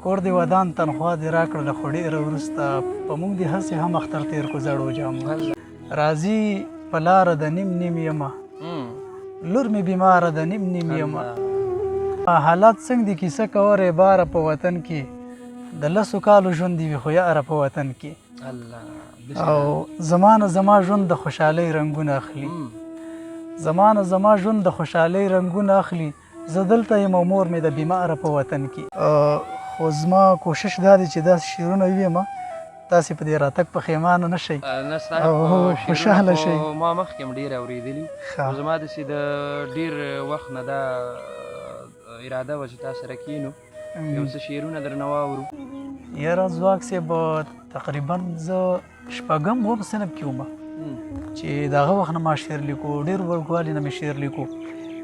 کور دې ودان، تنخوا دې راکړله خو ډېره وروسته، په موږ دې هسې هم اختر تېر کو زړو جامو. راځي په لاره د نیم نیم یمه، لور مې بیماره د نیم نیم یمه. حالات څنګه دي کیسه کوه ریباره په وطن کې، د 10 کالو ژوند دې وي خو یاره په وطن کې. او زمانه زما ژوند د خوشحالۍ رنګونه اخلي، زمانه زما ژوند د خوشحالۍ رنګونه اخلي، زه دلته یم او مور مې د بیماره په وطن کې. خو زما کوشش دا دی چې داسې شعرونه ووایم تاسې په دې راتګ پښیمانه نه شئ او خوشحاله شئ. ما مخکې هم ډېر اورېدلي، زما داسې د ډېر وخت نه دا اراده وه چې تا سره کښېنو یو څه شعرونه درنه واورو. یاره ځواک صاحب، تقریبا زه شپږم اووم صنف کې وم چې د هغه وخت نه ما شعر لیکو، ډېر وړوکوالي نه مې شعر لیکو.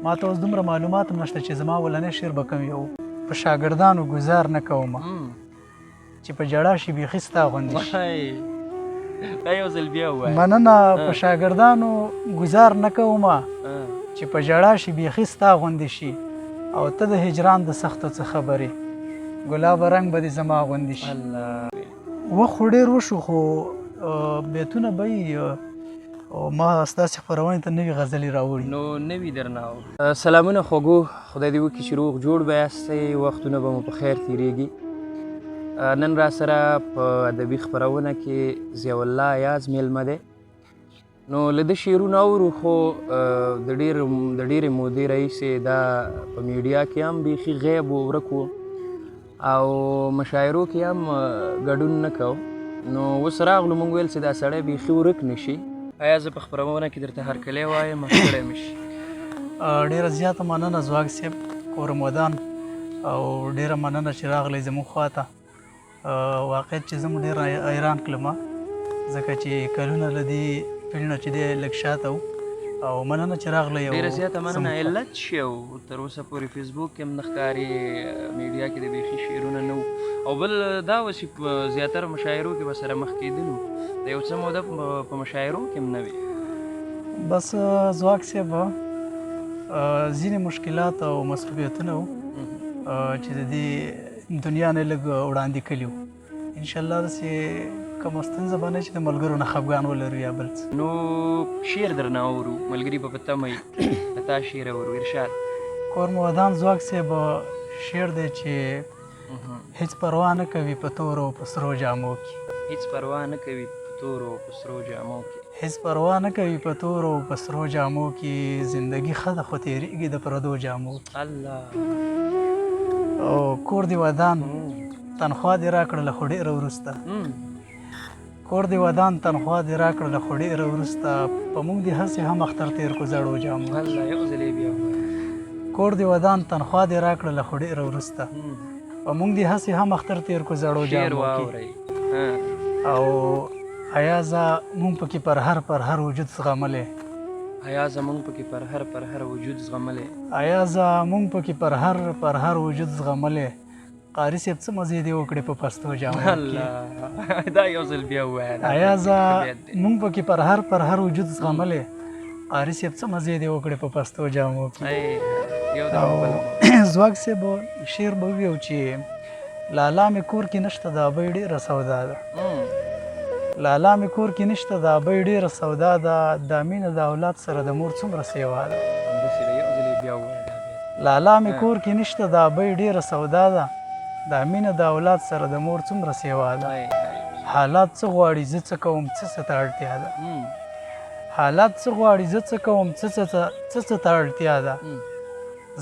ما ته اوس دومره معلومات هم نشته چې زما اولنی شعر به کوم یو. په شاګردانو ګزار نه کوم چې په ژړا شي بیخي ستا غوندې شي. دا یو ځل بیا ووایه. مننه. په شاګردانو ګزار نه کوم چې په ژړا شي بیخي ستا غوندې شي، او ته د هجران د سختو څه خبرې، ګلابه رنګ به دې زما غوندې شي. وخت خو ډېر وشو، خو بیتونه به یې او ما ستاسې خپرونې ته نوي غزلې راوړي. نو نوي درنه اورو. سلامونه خوږو، خدای دې وکړي چې روغ جوړ به یاستئ، وختونه به مو په خیر تېرېږي. نن را سره په ادبي خپرونه کې ضیاءالله ایاز مېلمه دی. نو له ده شعرونه اورو، خو د ډېرې مودې راهیسې دا په میډیا کې هم بیخي غیب و، ورک و، او مشاعرو کې هم ګډون نه کو. نو اوس راغلو، موږ ویل چې دا سړی بیخي ورک نه شي. ایا زه په خپرونه کې درته هرکلی وایم؟ ستړی مه شي. ډېره زیاته مننه ځواک صاحب، کور مو ودان، او ډېره مننه چې راغلی زموږ خواته. واقعیت چې زه مو ډېر حیران کړم، ځکه چې کلونه له دې فیلډ نه چې دی لږ شاته و، او مننه چې راغلی. ډېره زیاته مننه. علت شی او تر اوسه پورې فیسبوک کې هم نه ښکاري، میډیا کې د بیخي شعرونه نه وو، او بل دا وه چې په زیاتره مشاعرو کې به سره مخ کېدلو، د یو څه موده په مشاعرو کې هم نه وي. بس ځواک صاحب، ځینې مشکلات او مصروفیتونه وو چې د دې دنیا نه لږ وړاندې کړي وو. انشاءالله داسې کومه ستونزه به نه چې د ملګرو نه خفګان ولرو یا بل څه. نو شعر درنه اورو، ملګري به په تمه وي د تا شعر اورو. ارشاد. کور مو ودان ځواک صاحب، شعر دی چې هیڅ پروا نه کوي په تورو او په سرو جامو کې. هیڅ پروا نه کوي په تورو او په سرو جامو کې. هیڅ پروا نه کوي په تورو او په سرو جامو کې، زندګي ښه ده خو تېرېږي د پردو جامو کې. الله. او کور دې ودان، تنخوا دې راکړله خو ډېره وروسته. کور دې ودان، تنخوا دې راکړله خو ډېره وروسته، په موږ دې هسې هم اختر تېر کو زړو جامو کې. الله، یو ځل یې بیا ووایه. کور دې ودان، تنخوا دې راکړله خو ډېره وروسته، په موږ دې هسې هم اختر تېر کو زړو جامو کې. او ایازه موږ پکې پر هر پر هر وجود زغملی. ایازه موږ پکې پر هر پر هر وجود زغملی. ایازه موږ پکې پر هر پر هر وجود زغملی. قاري صاحب څه مزې دې وکړې په پستو جامو کې. الله، دا یو ځل بیا ووایه. ایازه موږ پکې پر هر پر هر وجود زغملی، قاري صاحب څه مزې دې وکړې په پستو جامو کې. ځواک صاحب شعر به وویو چې لالا مې کور کې نشته د ابۍ ډېره سودا ده. لالا مې کور کې نشته د ابۍ ډېره سودا ده، دا مینه د اولاد سره د مور څومره سیوا ده. لالا مې کور کې نشته د ابۍ ډېره سودا ده، دا مینه د اولاد سره د مور څومره سیوا ده. حالات څه غواړي زه څه کوم، څه څه ته اړتیا ده. حالات څه غواړي زه څه کوم، څه څه ته اړتیا ده.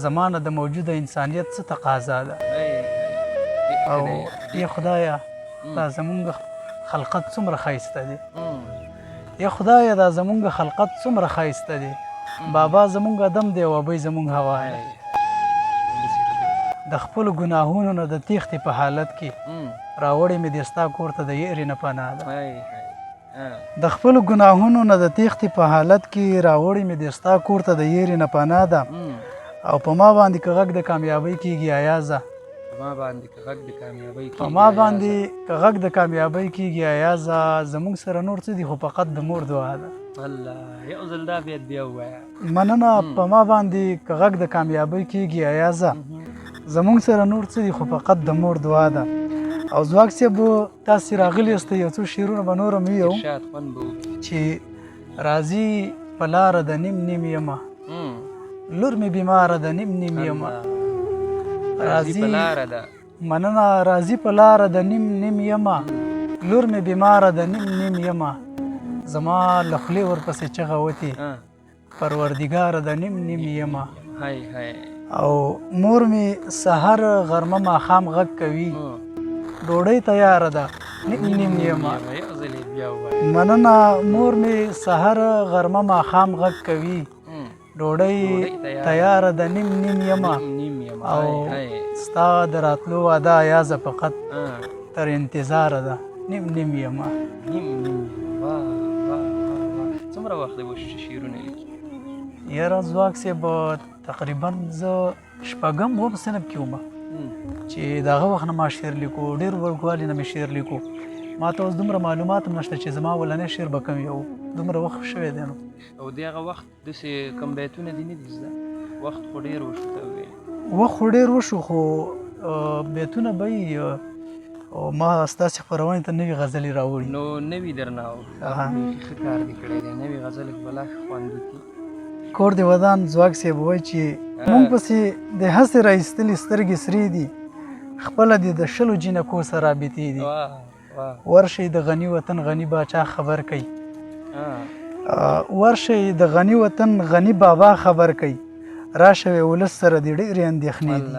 زمانه د موجوده انسانیت څه تقاضا ده. او ای خدایه دا زمونږ خلقت څومره ښایسته دی. ای خدایه دا زمونږ خلقت څومره ښایسته دی، بابا زمونږ ادم دی او ابۍ زمونږ هوا دی. د خپلو ګناهونو نه د تېښتې په حالت کې راوړې مې دې ستا کور ته د یرې نه پناه ده. د خپلو ګناهونو نه د تېښتې په حالت کې راوړې مې دې ستا کور ته د یرې نه پناه ده. او په ما باندې که غږ د کامیابۍ کېږي ایازه، په ما باندې که غږ د کامیابۍ کېږي ایازه، زموږ سره نور څه دي خو فقط د مور دعا ده. الله، یو ځل دا بیت بیا ووایه. مننه. په ما باندې که غږ د کامیابۍ کېږي ایازه، زمونږ سره نور څه دي خو فقط د مور دعا ده. او ځواک صاحب تاسې راغلي یاستئ، یو څو شعرونه به نور هم ویو چې راځي په لاره د نیم نیم یمه، لور مې بیماره ده نیم نیم یمه، راځي په لاره ده. مننه. راځي په لاره د نیم نیم یمه، لور مې بیماره ده نیم نیم یمه، زما له خولې ورپسې چغه وتې پروردګاره د نیم نیم یمه. او مور مې سحر غرمه ماښام غږ کوي، ډوډۍ تیاره ده نیم نیم یمه. مننه. مور مې سحر غرمه ماښام غږ کوي، ډوډۍ تیاره ده نیم نیم یمه، او ستا د راتلو وعده ایازه فقط تر انتظاره ده نیم نیم یمه. نیم نیم. واه واه واه. څومره وخت دی وشو چې شعرونه لیکي؟ یاره ځواک صاحب تقریبا زه شپږم اووم صنف کې وم چې د هغه وخت نه ما شعر لیکو، ډېر وړوکوالي نه مې شعر لیکو. ما ته اوس دومره معلومات هم نشته چې زما اولنی شعر به کوم یو، دومره وخت شوی دی نو. او د هغه وخت داسې کوم بیتونه دي نه دي زده؟ وخت خو ډېر وشو ته وویل. وخت خو ډېر وشو، خو بیتونه به یې او ما ستاسې خپرونې ته نوې غزلې راوړي. نو نوي درنه اورو، بیخي ښه کار دې کړی دی، نوې غزلې خو به لا ښه خوند وکړي. کور دې ودان ځواک صاحب وایي چې مونږ پسې د هسې را ایستلې سترګې سرې دي، خپله دې د 20 جینکو سره رابطې دي. ورشئ د غني وطن غني باچا خبر کوي، ورشئ د غني وطن غني بابا خبر کوي، راشه ولس سره دې ډېرې اندېښنې دي.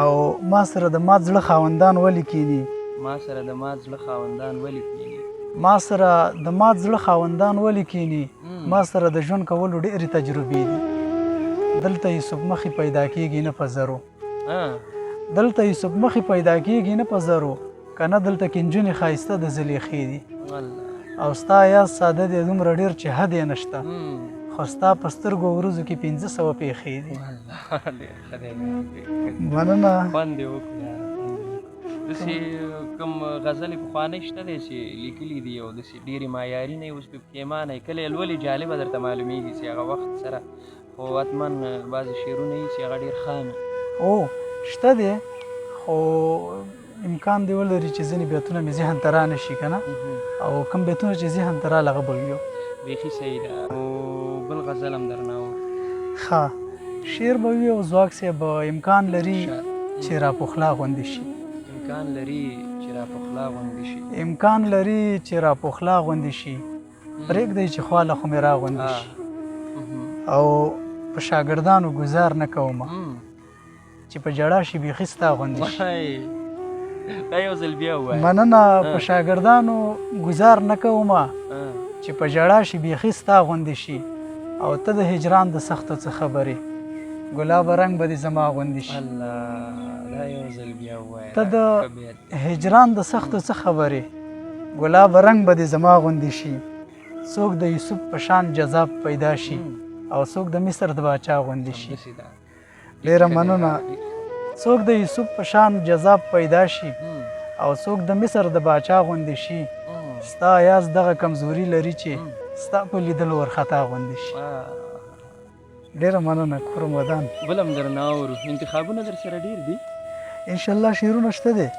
او ما سره د مات زړه خاوندان ولې کیني، ما سره د مات زړه خاوندان ولې کیني، ما سره د مات زړه خاوندان ولې کیني، ما سره د ژوند کولو ډېرې تجربې دي. دلته یوسف مخې پیدا کېږي نه په زرو، دلته یوسف مخې پیدا کېږي نه په زرو، که نه دلته کې نجونې ښایسته د زلیخې دي. او ستا یاد ساده دی دومره ډېر چې حد یې نشته، خو ستا په سترګو ورځو کې 500 پېښې دي. مننه. خوند یې وکړو. داسې کوم غزلې پخوانۍ شته دی چې لیکلي دي او داسې ډېرې معیاري نه اوس پې پښېمانه یې، کله یې لولې جالبه درته معلومېږي چې هغه وخت سره، خو حتما بعضې شعرونه یي چې هغه ډېر خام وي. او شته دی، خو امکان دی ولري چې ځینې بیتونه مې ذهن ته را نه شي که نه، او کوم بیتونه چې ذهن ته راغله هغه به ویو. بیخي صحیح ده. او بل غزل هم درنه اورو. ښه شعر به وي. او ځواک صاحب امکان لري چې راپخلا غوندې شي، امکان لري چې راپخلا غوندې شي، امکان لري چې راپخلا غوندې شي، پرېږدئ چې خواله خو مې را غوندې شي. او په شاګردانو ګزار نه کومه چې په ژړا شي بیخي ستا غوندې شي. دا یو ځل بیا ووایه. مننه. په شاګردانو ګزار نه کومه چې په ژړا شي بیخي ستا غوندې شي، او ته د هجران د سختو څه خبرې، ګلابه رنګ به دې زما غوندې شي. الله، دا یو ځل بیا ووایه. ته د هجران د سختو څه خبرې، ګلابه رنګ به دې زما غوندې شي، څوک د یوسف په شان جذاب پیدا شي، او څوک د مصر د باچا غوندې شي. ډېره مننه. څوک د یوسف په شان جذاب پیدا شي، او څوک د مصر د باچا غوندې شي، ستا ایاز دغه کمزوري لري چې ستا په لیدلو ورخطا غوندې شي. ډېره مننه. کور مو ودان. بل هم درنه اورو. انتخابونه در سره ډېر دي؟ انشاءالله شعرونه شته دی،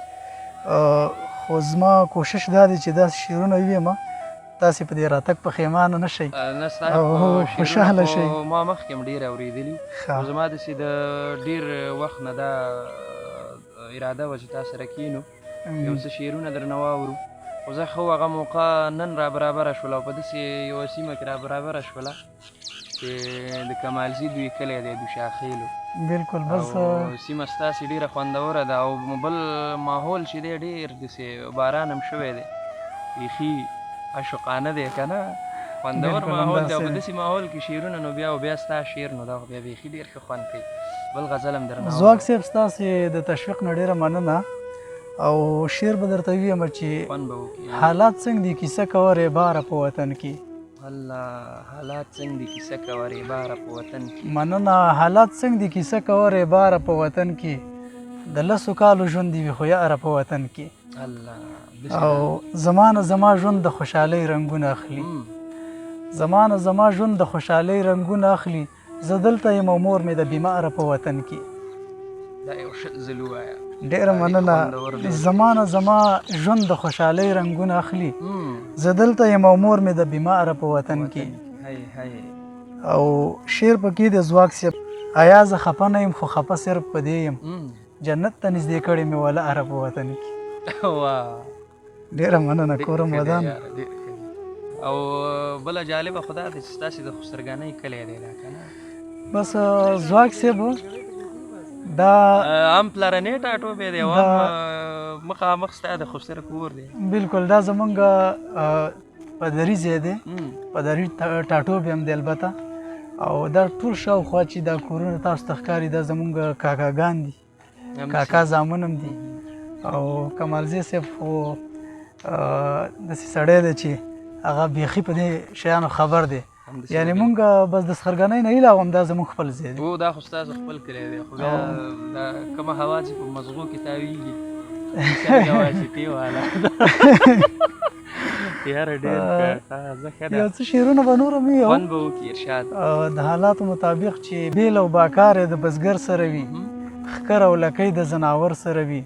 خو زما کوشش دا دی چې داسې شعرونه ووایم تاسې په دې راتګ پښېمانه نه شئ او خوشحاله شئ. ما مخکې هم ډېر اورېدلي، خو زما داسې د ډېر وخت نه دا اراده وه چې تا سره کښېنو یو څه شعرونه درنه واورو، خو زه ښه هغه موقع نن را برابره شوله او په داسې یوه سیمه کې را برابره شوله چې د کمالزي دوی کلی دی، دوشاخېلو. بالکل. بس سیمه ستاسې ډېره خوندوره ده، او بل ماحول چې دی ډېر داسې باران هم شوی دی، بیخي عاشقانه دی که نه، خوندور ماحول دی. او په داسې ماحول کې شعرونه نو بیا او بیا ستا شعر نو دا خو بیا بیخي ډېر ښه خوند کوي. بل غزل هم درنه. ځواک صاحب ستاسې د تشویق نه ډېره مننه. او شعر به درته ووایم چې حالات څنګه دي کیسه کوه ریباره په وطن کې. الله، حالات څنګه دي کیسه کوه ریباره په وطن کې. مننه. حالات څنګه دي کیسه کوه ریباره په وطن کې، د 10 کالو ژوند دي وي خو یاره په وطن کې. الله. او زمانه زما ژوند د خوشحالۍ رنګونه اخلي، زمانه زما ژوند د خوشحالۍ رنګونه اخلي، زه دلته یم او مور مې د بیماره په وطن کې. دا یو 20 ځل ووایه. ډېره مننه. زمانه زما ژوند د خوشحالۍ رنګونه اخلي، زه دلته یم او مور مې د بیماره په وطن کې. او شعر پکې د ځواک صاحب، ایا زه خفه نه یم خو خفه صرف په دې یم، جنت ته نږدې کړې مې وله اره په وطن کې. ډېره مننه، کورم ودان. او بله جالبه خو دا ده چې ستاسې د خسرګانۍ کلی دی دا که نه؟ بس ځواک صاحب دا هم پلرنی ټاټوبی دی او هم مخامخ ستا د خسر کور دی. بالکل، دا زمونږ پدري ځای دی، پدري ټاټوبی هم دی البته. او دا ټول شاوخوا چې دا کورونه تاسو ته ښکاري دا زمونږ کاکاګان دي، کاکا زامن هم دي. او کمالزی صاحب خو داسې سړی دی چې هغه بیخي په دې شیانو خبر دی، یعنی مونږ بس د سخرګنۍ نه علاوه هم دا زموږ خپل ځای دی. هو، دا خو ستاسو خپل کلی دی، خو بیا دا کومه هوا چې په مزغو کې تاویږي واسطې والا یاره ډېر ښه. یو څه شعرونه به نور هم وي، خوند به وکړي. ارشاد. د حالاتو مطابق چې بیل او باکار د بزګر سره وي، ښکر او لکۍ د ځناور سره وي،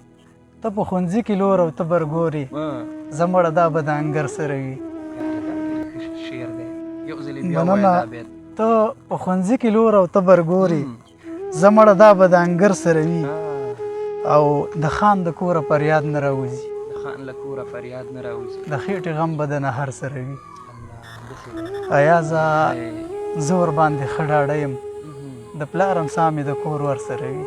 ته په ښوونځي کې لور او ته برګورې، زه مړه دا به د انګر سره وي. مننه. ته په ښوونځي کې لور او ته برګورې، زه مړه دا به د انګر سره وي، او د خان د کوره فریاد نه راوځي، د خان له کوره فریاد نه راوځي، د خېټې غم به د نهر سره وي. ایا زه ورباندې ښه ډاډه یم، د پلار امسا مې د کور ور سره وي.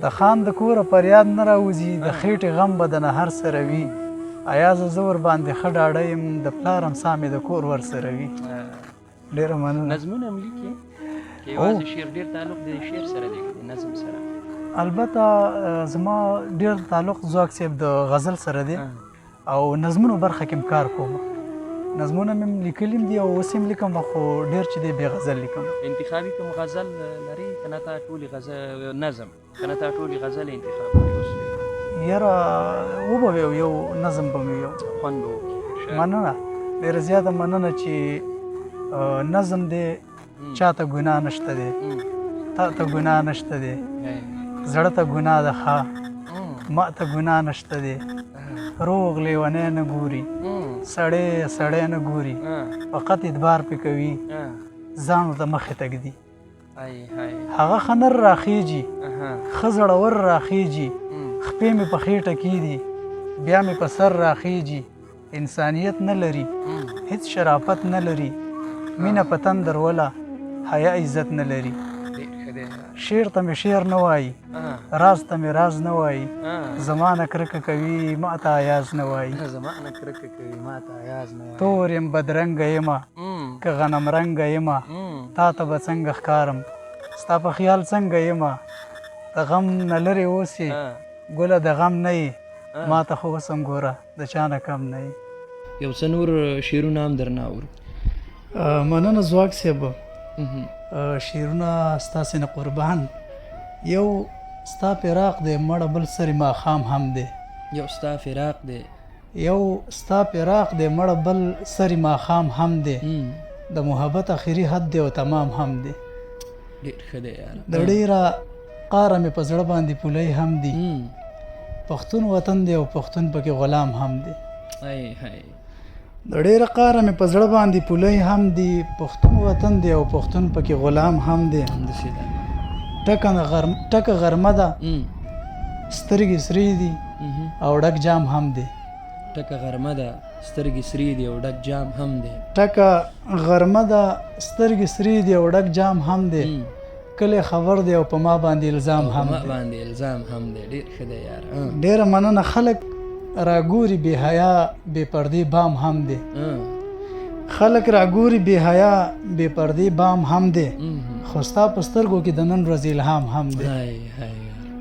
د خان د کوره فریاد نه راوځي، د خېټې غم به د نهر سره وي. ایا زه ورباندې ښه ډاډه یم، د پلار امسا مې د کور ور سره وي. ډېره مننه. نظمونه هم لیکې که یوازې شعر؟ ډېر تعلق د شعر سره دی که د نظم سره؟ البته زما ډېر تعلق ځواک صاحب د غزل سره دی، او نظمونو برخه کې هم کار کوم. نظمونه مې لیکلي دي او اوس هم لیکم، خو ډېر چې دی بې غزل لیکم. انتخابي کوم غزل لرې که نه تا ټولې غزل نظم، که نه تا ټولې غزل انتخاب کړې اوس؟ یاره وبه ویو، یو نظم به مې ویو، خوند به وکړي. مننه، ډېره زیاته مننه. چې نظم دی چاته ګناه نشته دی، تا ته ګناه نشته دی، زړه ته ګناه ده ښه، ما ته ګناه نشته دی، روغ لیونی نه ګوري، سړی سړی نه ګوري، فقط اعتبار پې کوي، ځان ورته مخې ته ږدي. هغه ښه نر راخیږي، ښه زړور راخیږي، خپې مې په خېټه کې دي، بیا مې په سر راخیږي، انسانیت نه لري، هیڅ شرافت نه لري، مینه په تن دروله، حیا عزت نه لري. شعر ته مې شعر نه وایي، راز ته مې راز نه وایي، زما نه کرکه کوي ما ته ایاز نه وایي، تور یم بدرنګه یمه که غنم رنګه یمه، تا ته به څنګه ښکارم ستا په خیال څنګه یمه، د غم نه لرې اوسې ګله د غم نه یې، ما ته خو اوس هم ګوره د چا نه کم نه یې. یو څه نور شعرونه هم درنه اورو. مننه ځواک صاحب، شعرونه ستاسې نه قربان. یو ستا فراق دی مړه بل سرې ماښام هم دی، یو ستا فراق دی، یو ستا فراق دی مړه بل سرې ماښام هم دی، د محبت اخري حد دی او تمام هم دی. ډېر ښه دی یاره. د ډېره قاره مې په زړه باندې پولۍ هم دي، پښتون وطن دی او پښتون پکې غلام هم دی. د ډېره قاره مې په زړه باندې پولۍ هم دي، پښتون وطن دی او پښتون پکې غلام هم دی. ټکه غرمه ده، سترګې سرې دي او ډک جام هم دی. ټکه غرمه ده، سترګې سرې دي او ډک جام هم دی. ټکه غرمه ده، سترګې سرې دي او ډک جام هم دی، کلی خبر دی او په ما باندې الزام هم دی. باندې الزام هم دی. ډېر ښه دی یاره. ډېره مننه. خلک راګوري بې حیا بې پردې بام هم دی، خلک راګوري بې حیا بې پردې بام هم دی، خو ستا په سترګو کې د نن ورځې الهام هم دی.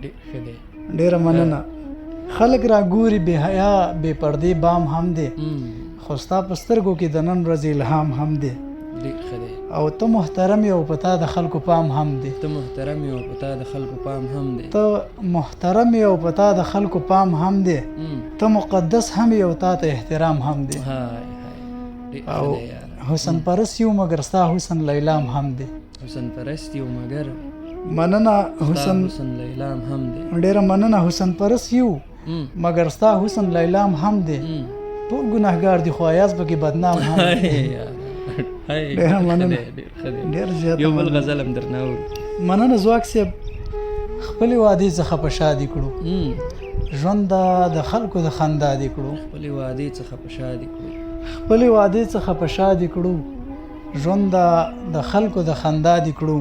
ډېر ښه دی. ډېره مننه. خلک راګوري بې حیا بې پردې بام هم دی، خو ستا په سترګو کې د نن ورځې الهام هم دی. ډېر ښه دی. او ته محترم یې او په تا د خلکو پام هم دی. ته محترم یې او په تا د خلکو پام هم دی. ته محترم یې او په تا د خلکو پام هم دی، ته مقدس هم یې او تا ته احترام هم دی. او حسن پرست یو مګر ستا حسن لیلام هم دی. حسن پرست یو مګر مننه حسن حسن لیلام هم دی. ډیره مننه. حسن پرس یو مګر ستا حسن لیلام هم دی. ټول ګناهګار دي خو ایاز پکې بدنام هم دی. ډیره مننه، ډیر زیات. یو بل غزل هم درنه اورو. مننه ځواک صاحب. خپلې وعدې څخه په شا دي کړو، ژوند د خلکو د خندا دي کړو. خپلې وعدې څخه په شا دي کړو، خپلې وعدې څخه په شا دي کړو، ژوند د خلکو د خندا دي کړو.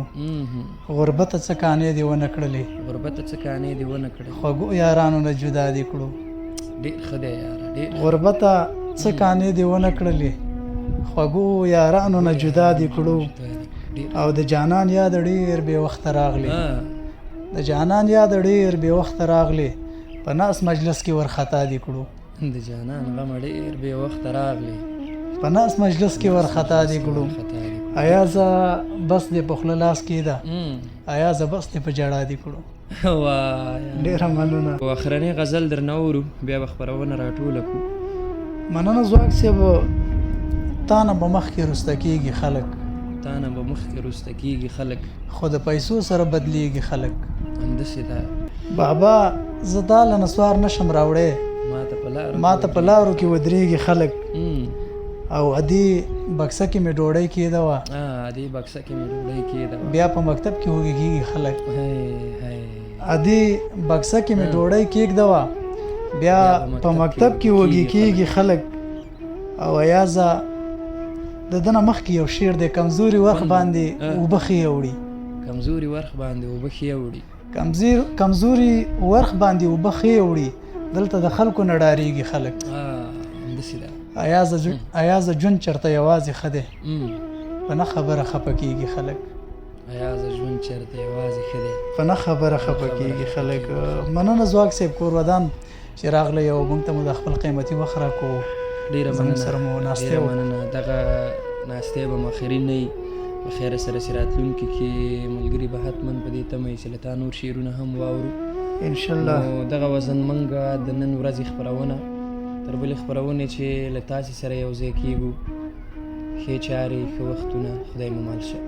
غربته څه کانې دي ونه کړلې، غربته څه کانې دي ونه کړلې، خوږو یارانو نه جدا دي کړو. ډېر ښه دی یاره، ډېر. غربته څه کانې دي ونه کړلې، خوږو یارانو نه جدا دي کړو. او د جانان یاد ډېر بې وخته راغلې، د جانان یاد ډېر بې وخته راغلې، په ناس مجلس کې ورخطا دي کړو. د جانان غم ډېر بې وخته راغلې، په ناس مجلس کې ورخطا دي کړو. ایا زه بس دې په خوله لاس کېده، ایا زه بس دې په ژړا دي کړو. ډېره مننه. اخرنی غزل درنه اورو، بیا به خپرونه راټوله کړو. مننه ځواک صاحب. تا نه به مخکې رسته کېږي خلک، تا نه به مخکې رسته کېږي خلک، خو د پیسو سره بدلیږي خلک. همداسې ده بابا، زه تا له نسوار نشم راوړی، ما ته په لارو کې ودرېږي خلک. او ادې بکسه کې مې ډوډۍ کېده وه، ادې بکسه کې مې ډوډۍ کېده وه، بیا په مکتب کې وږي کېږي خلک. ادې بکسه کې مې ډوډۍ کېږده وه، بیا په مکتب کې وږي کېږي خلک. او ایازه د ده نه مخکې یو شعر دی، کمزوري ورخ باندې اوبه ښې اوړي. کمزوري ورخ باندې اوبه ښې اوړي، کمزوري ورخ باندې اوبه ښې اوړي، دلته د خلکو نه ډارېږي خلک. همداسې ده. ایازه ژوند چېرته یوازې ښه دی، په نه خبره خفه کېږي خلک. ایازه ژوند چېرته یوازې ښه دی، په نه خبره خفه کېږي خلک. مننه ځواک صاحب، کور ودان چې راغلی او موږ ته مو د خپل قیمتي وخت راکړو. ډېره مننه، سره مو ناستی ډېره مننه. دغه ناستی به مو اخري نه وي، په خیره سره چې راتلونکي کې ملګري به حتما په دې تمه وي چې له تا نور شعرونه هم واورو انشاءالله. نو دغه وزن منګه د نن ورځې خپرونه، تر بلې خپرونې چې له تاسې سره یو ځای کېږو. ښې چارې، ښه وختونه، خدای مو مل شه.